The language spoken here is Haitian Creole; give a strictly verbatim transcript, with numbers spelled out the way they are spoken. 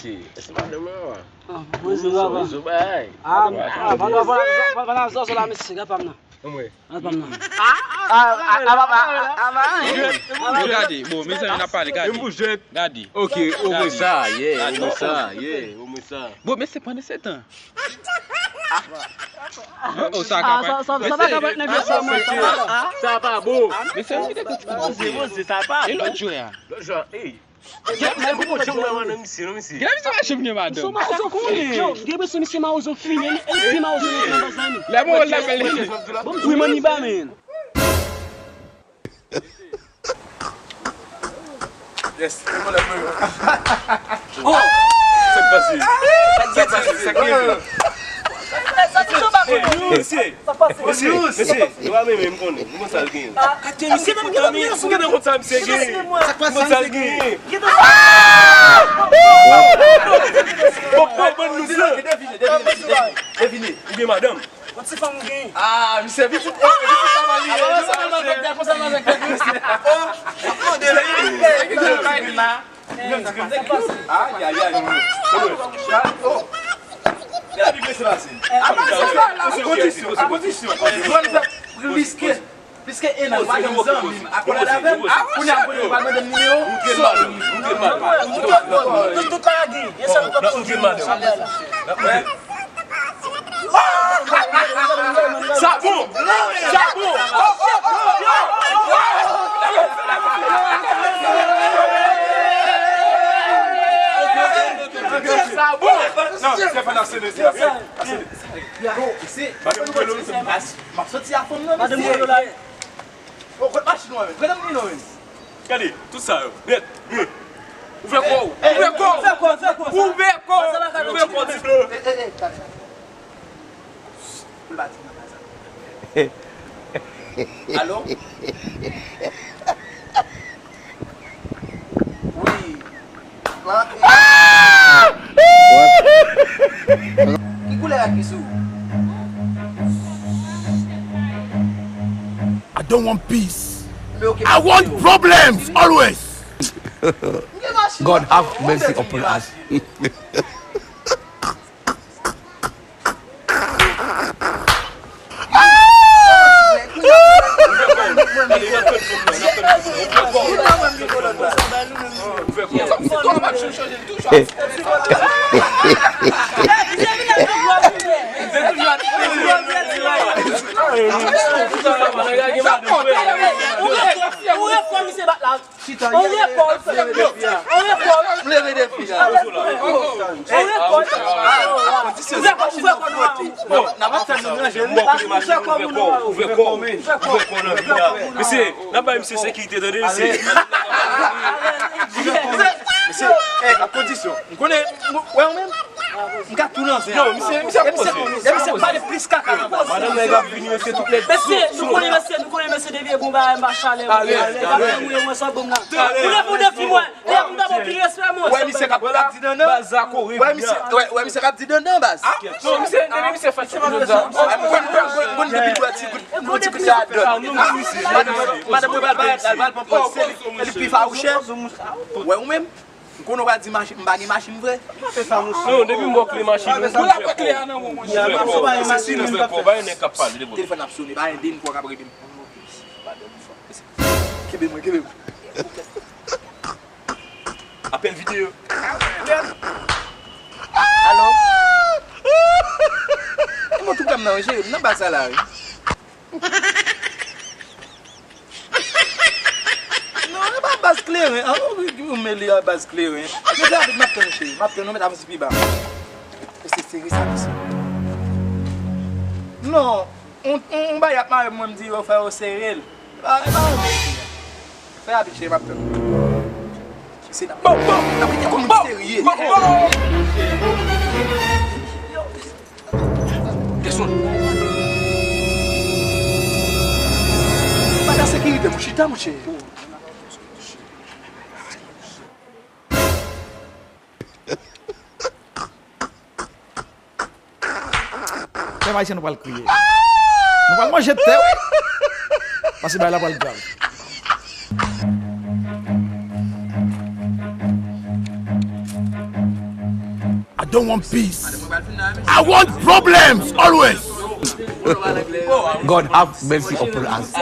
Mesye, èske madanm nan la? Ah, bonjou, papa. Bonjou, bay. Ah, ah, pa nan zòzò la, mesye, gad pa m nan. Anmwe. Gad pa m nan. Yo, gade, bon, mezanmi, n ap pale, gade. Gade. Ok, omwen sa, yeah, omwen sa, yeah, omwen sa. Bon, mesye, pandan se tan. Oh, oh, sa ka pa. Sa pa ka pa nèg yo sa, mwen. Sa pa bon. Mesye, mesye, te konti kouman. Poze, poze, sa pa bon. E lòt jwè a? Lòt jwè a, ey. Gade, men gwo pwodui mwen nan misye, nan misye. Gade misye pa janm gen madanm. Sa konnen? Yo, gen presyon misye mawozo fini, e ti mawozo nan baz la, men. Lè mwen la fè li. Bon, wi, man, li ba men. Yes. Oh! Sa k pase? Sa k pase? Sa k rive? Mesye, mesye, mesye, yo pa menm, m konnen. M konn sa l genyen. Misye menm gen nan misye, m gentan konn sa misye genyen. M konn sa l genyen. Bon, bon, bon, nou se. Devine, devine, devine. Ou gen madanm? Yon ti fanm ou genyen? Ah, misye vin sou, vin sou sa mali. Konsa malfektè, konsa malfektè. Oh, ap mande la. Ayi, ayi, ayi. Oh. Gade ki se pase. Akondisyon, akondisyon. Mwen, m fè riske. Pliske en an, m pa janm zanmi m. Akòlad avè m. Kounye a, kounye a, ou pral mande m nimewo. Tout, tout bagay gen. Yon sèl pòt ki gen. Sa bon! Sa bon! Sa bon! Non, se pa nan sene, se la. Yo, se, m ap soti a fanm nan, mesye. Yo, kot machin ou an, men? Gade m ni non, men. Gade, tout sa yo. Nèt. Ouvè kò w. Ouvè kò w. Ouvè kò, ouvè kò. Ouvè kò. Ouvè kò, ti blè. Pou l pa di nan baz la. Alo? Wi. Ki koulè a ki sou? I don't want peace. I want problems always. God have mercy upon us. Ou refò misye bat la. Chita, on rekòl, on rekòl. M leve defi a. On rekòl. Ouvè kò, ouvè kò nou a. Bon, n ap tann nou ranje li. Ouvè kò, ouvè kò, ouvè kò nan vi a. Mesye, n ap bay misye sekirite, tande, mesye. Mesye, eh, ak kondisyon. M konnen, m, wè ou menm? M ka tou nan zen. Yo, misye, misye ap poze. Misye pale plis kaka nan baz. Madanm nèg ap vini, mesye, tout nèg. Mesye, nou konnen, mesye, nou konnen, mesye, depi e bon bagay, m pa chalè, mwen. Alèz, alèz. Mwen, mwen, mwen, sòt bon nan. Ou lè pou defi mwen. Lè pou dabò pi respè mwen. Wè, misye k ap di dandan. Baz la kore. Wè, misye, wè, wè, misye k ap di dandan, baz. Non, misye, depi misye fè ti kout sa. Mwen, mwen, mwen, mwen, depi dwèt ti kout, mwen ti kout sa dòt. Madanm, mwen pral bay, pral pran pòz, se li, se li pi fawouchè. Wè, ou menm? M konnen w pral di machin, m pa gen machin vre. Non, depi m wè w kle machin ou, ou fè kò. Ou fè kò, ou fè kò. Ba yon nèg k ap pale, de bon. Telefòn ap sone, ba yon de fwa k ap rele m. Kenbe mwen, kenbe mwen. Apèl videyo. Alo? E mwen tou pran m nan, wi, cheri, m nan baz sa la, wi. Non, e pa baz kleren. An, ou, ou, ou mele a baz kleren. Men se rapid, m ap tann ou, cheri. M ap tann ou, met avanse pi ba. E se sere sa, mesye. Non, on, on, on bagay ap mare mwen, m di yo fè yo sere l. E pa, e pa yon bagay. Fè rapid, cheri, m ap tann ou. Se la. Bon, bon, n ap rete kòm serye. Bon, bon. Desann. Pa nan sekirite, mon chita, monchè. Pèp ayisyen, nou pral kriye. Nou pral manje tè, wi. Paske bagay la pral grav. don't want peace. I want problems always. God have mercy upon us.